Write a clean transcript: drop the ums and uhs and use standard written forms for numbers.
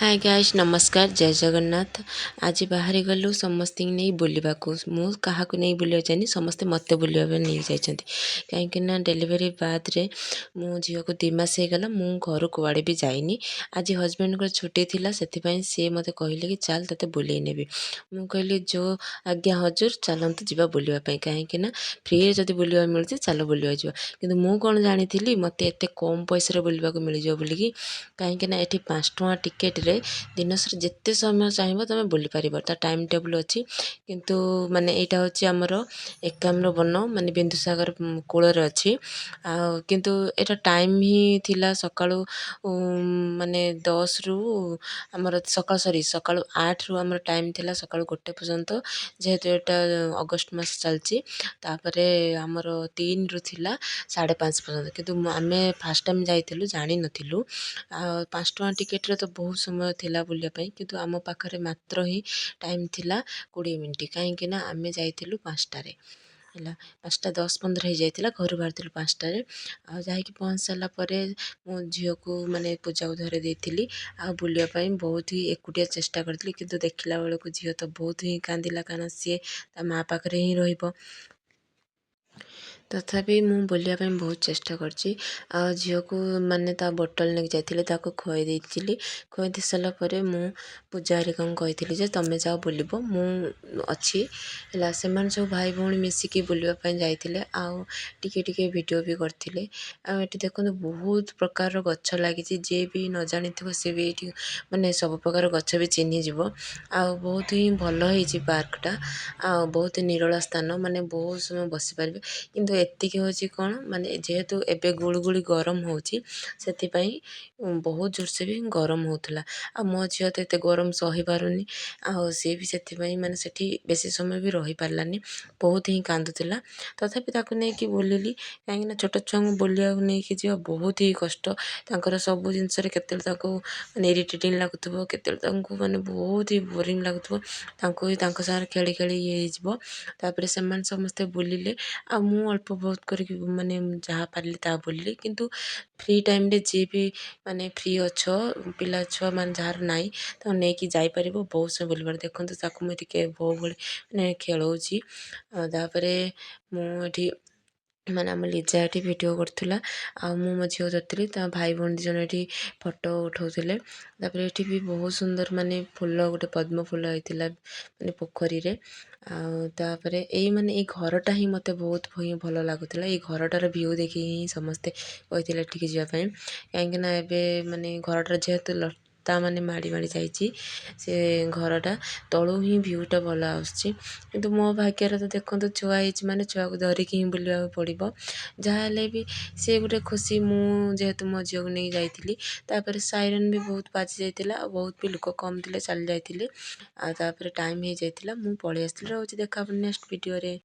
ହାଏ guys, ନମସ୍କାର, ଜୟ ଜଗନ୍ନାଥ। ଆଜି ବାହାରି ଗଲୁ ସମସ୍ତଙ୍କୁ ନେଇ ବୁଲିବାକୁ। ମୁଁ କାହାକୁ ନେଇ ବୁଲିବାକୁ ଯାଇନି, ସମସ୍ତେ ମୋତେ ବୁଲିବା ପାଇଁ ନେଇକି ଯାଇଛନ୍ତି। କାହିଁକି ନା ଡେଲିଭରି ବାଦରେ ମୋ ଝିଅକୁ 2 ମାସ ହେଇଗଲା, ମୁଁ ଘରୁ କୁଆଡ଼େ ବି ଯାଇନି। ଆଜି ହଜବେଣ୍ଡଙ୍କର ଛୁଟି ଥିଲା, ସେଥିପାଇଁ ସିଏ ମୋତେ କହିଲେ କି ଚାଲ, ତୋତେ ବୁଲେଇ ନେବି। ମୁଁ କହିଲି, ଯୋ ଆଜ୍ଞା ହଜୁର, ଚାଲନ୍ତୁ ଯିବା ବୁଲିବା ପାଇଁ। କାହିଁକି ନା ଫ୍ରିରେ ଯଦି ବୁଲିବାକୁ ମିଳୁଛି, ଚାଲ ବୁଲିବାକୁ ଯିବା। କିନ୍ତୁ ମୁଁ କ'ଣ ଜାଣିଥିଲି ମୋତେ ଏତେ କମ୍ ପଇସାରେ ବୁଲିବାକୁ ମିଳିଯିବ ବୋଲିକି। କାହିଁକି ନା ଏଠି 5 ଟଙ୍କା ଟିକେଟରେ ଦିନସାରା ଯେତେ ସମୟ ଚାହିଁବ ତୁମେ ବୁଲିପାରିବ। ତା ଟାଇମ୍ ଟେବୁଲ୍ ଅଛି। କିନ୍ତୁ ମାନେ ଏଇଟା ହେଉଛି ଆମର ଏକାମ୍ର ବନ, ମାନେ ବିନ୍ଦୁସାଗର କୂଳରେ ଅଛି। ଆଉ କିନ୍ତୁ ଏଇଟା ଟାଇମ୍ ହିଁ ଥିଲା ସକାଳୁ ମାନେ 10ରୁ ଆମର ସକାଳୁ, ସରି, ସକାଳୁ 8ରୁ ଆମର ଟାଇମ୍ ଥିଲା ସକାଳୁ 1 ପର୍ଯ୍ୟନ୍ତ, ଯେହେତୁ ଏଇଟା ଅଗଷ୍ଟ ମାସ ଚାଲିଛି। ତାପରେ ଆମର 3ରୁ ଥିଲା 5:30 ପର୍ଯ୍ୟନ୍ତ। କିନ୍ତୁ ଆମେ ଫାର୍ଷ୍ଟ ଟାଇମ୍ ଯାଇଥିଲୁ, ଜାଣିନଥିଲୁ। ଆଉ 5 ଟଙ୍କା ଟିକେଟରେ ତ ବହୁତ ସମୟ ଥିଲା ବୁଲିବା ପାଇଁ, କିନ୍ତୁ ଆମ ପାଖରେ ମାତ୍ର ହିଁ ଟାଇମ୍ ଥିଲା 20 ମିନିଟ୍। କାହିଁକି ନା ଆମେ ଯାଇଥିଲୁ 5ଟାରେ, ହେଲା 5ଟା 10-15 ହେଇଯାଇଥିଲା। ଘରୁ ବାହାରିଥିଲୁ 5ଟାରେ। ଆଉ ଯାଇକି ପହଞ୍ଚି ସାରିଲା ପରେ ମୁଁ ଝିଅକୁ ମାନେ ପୂଜାକୁ ଧରେଇ ଦେଇଥିଲି ଆଉ ବୁଲିବା ପାଇଁ ବହୁତ ହି ଏକୁଟିଆ ଚେଷ୍ଟା କରିଥିଲି। କିନ୍ତୁ ଦେଖିଲା ବେଳକୁ ଝିଅ ତ ବହୁତ ହିଁ କାନ୍ଦିଲା, କାରଣ ସିଏ ତା ମା ପାଖରେ ହିଁ ରହିବ। ତଥାପି ମୁଁ ବୁଲିବା ପାଇଁ ବହୁତ ଚେଷ୍ଟା କରିଛି। ଆଉ ଝିଅକୁ ମାନେ ତା ବୋଟଲ୍ ନେଇକି ଯାଇଥିଲି, ତାକୁ ଖୁଆଇ ଦେଇଥିଲି। ଖୁଆଇ ଦେଇ ସାରିଲା ପରେ ମୁଁ ପୂଜା ହେରିକାଙ୍କୁ କହିଥିଲି ଯେ ତମେ ଯାଅ ବୁଲିବ, ମୁଁ ଅଛି। ହେଲା, ସେମାନେ ସବୁ ଭାଇ ଭଉଣୀ ମିଶିକି ବୁଲିବା ପାଇଁ ଯାଇଥିଲେ ଆଉ ଟିକେ ଟିକେ ଭିଡ଼ିଓ ବି କରିଥିଲେ। ଆଉ ଏଠି ଦେଖନ୍ତୁ, ବହୁତ ପ୍ରକାରର ଗଛ ଲାଗିଛି। ଯିଏ ବି ନ ଜାଣିଥିବ, ସେ ବି ଏଇଠି ମାନେ ସବୁ ପ୍ରକାର ଗଛ ବି ଚିହ୍ନିଯିବ। ଆଉ ବହୁତ ହିଁ ଭଲ ହେଇଛି ପାର୍କଟା ଆଉ ବହୁତ ନିରୋଳା ସ୍ଥାନ, ମାନେ ବହୁତ ସମୟ ବସିପାରିବେ। କିନ୍ତୁ ଏତିକି ହେଉଛି କ'ଣ, ମାନେ ଯେହେତୁ ଏବେ ଗୁଳୁଗୁଳି ଗରମ ହେଉଛି, ସେଥିପାଇଁ ବହୁତ ଜୋରସେ ବି ଗରମ ହେଉଥିଲା। ଆଉ ମୋ ଝିଅ ତ ଏତେ ଗରମ ସହିପାରୁନି, ଆଉ ସିଏ ବି ସେଥିପାଇଁ ମାନେ ସେଠି ବେଶୀ ସମୟ ବି ରହିପାରିଲାନି, ବହୁତ ହିଁ କାନ୍ଦୁଥିଲା। ତଥାପି ତାକୁ ନେଇକି ବୁଲିଲି, କାହିଁକିନା ଛୋଟ ଛୁଆଙ୍କୁ ବୁଲିବାକୁ ନେଇକି ଯିବା ବହୁତ ହି କଷ୍ଟ। ତାଙ୍କର ସବୁ ଜିନିଷରେ କେତେବେଳେ ତାଙ୍କୁ ମାନେ ଇରିଟେଟିଂ ଲାଗୁଥିବ, କେତେବେଳେ ତାଙ୍କୁ ମାନେ ବହୁତ ହି ବୋରିଂ ଲାଗୁଥିବ, ତାଙ୍କୁ ହିଁ ତାଙ୍କ ସାଙ୍ଗରେ ଖେଳି ଖେଳି ଇଏ ହେଇଯିବ। ତାପରେ ସେମାନେ ସମସ୍ତେ ବୁଲିଲେ ଆଉ ମୁଁ ଅଳ୍ପ ବହୁତ କରିକି ମାନେ ଯାହା ପାରିଲି ତାହା ବୁଲିଲି। କିନ୍ତୁ ଫ୍ରି ଟାଇମ୍ରେ ଯିଏ ବି ମାନେ ଫ୍ରି ଅଛ, ପିଲା ଛୁଆ ମାନେ ଯାହାର ନାହିଁ, ତାକୁ ନେଇକି ଯାଇପାରିବ, ବହୁତ ସମୟ ବୁଲିପାରିବ। ଦେଖନ୍ତୁ, ତାକୁ ମୁଁ ଟିକେ ବୋଉ ଭଳି ମାନେ ଖେଳଉଛି। ଆଉ ତାପରେ ମୁଁ ଏଠି ମାନେ ଆମ ଲିଜା ଏଠି ଭିଡ଼ିଓ କରୁଥିଲା ଆଉ ମୁଁ ମୋ ଝିଅ ଧରିଥିଲି। ତା ଭାଇ ଭଉଣୀ 2 ଜଣ ଏଠି ଫଟୋ ଉଠାଉଥିଲେ। ତାପରେ ଏଠି ବି ବହୁତ ସୁନ୍ଦର ମାନେ ଫୁଲ, ଗୋଟେ ପଦ୍ମ ଫୁଲ ହେଇଥିଲା ମାନେ ପୋଖରୀରେ। ଆଉ ତାପରେ ଏଇ ମାନେ ଏଇ ଘରଟା ହିଁ ମୋତେ ବହୁତ ହିଁ ଭଲ ଲାଗୁଥିଲା। ଏଇ ଘରଟାର ଭିୟୁ ଦେଖିକି ହିଁ ସମସ୍ତେ କହିଥିଲେ ଏଠିକି ଯିବା ପାଇଁ। କାହିଁକିନା ଏବେ ମାନେ ଘରଟାର ଯେହେତୁ ଲତା ମାନେ ମାଡ଼ି ମାଡ଼ି ଯାଇଛି, ସେ ଘରଟା ତଳୁ ହିଁ ଭିୟୁଟା ଭଲ ଆସୁଛି। କିନ୍ତୁ ମୋ ଭାଗ୍ୟରେ ତ ଦେଖନ୍ତୁ, ଛୁଆ ହେଇଛି ମାନେ ଛୁଆକୁ ଧରିକି ହିଁ ବୁଲିବାକୁ ପଡ଼ିବ। ଯାହା ହେଲେ ବି ସେ ଗୋଟେ ଖୁସି, ମୁଁ ଯେହେତୁ ମୋ ଝିଅକୁ ନେଇକି ଯାଇଥିଲି। ତାପରେ ସାଇରନ୍ ବି ବହୁତ ବାଜି ଯାଇଥିଲା ଆଉ ବହୁତ ବି ଲୋକ କମ୍ ଥିଲେ, ଚାଲି ଯାଇଥିଲେ। ଆଉ ତାପରେ ଟାଇମ୍ ହେଇଯାଇଥିଲା, ମୁଁ ପଳେଇ ଆସିଥିଲି। ରହୁଛି, ଦେଖା ହେବ ନେକ୍ସଟ ଭିଡ଼ିଓରେ।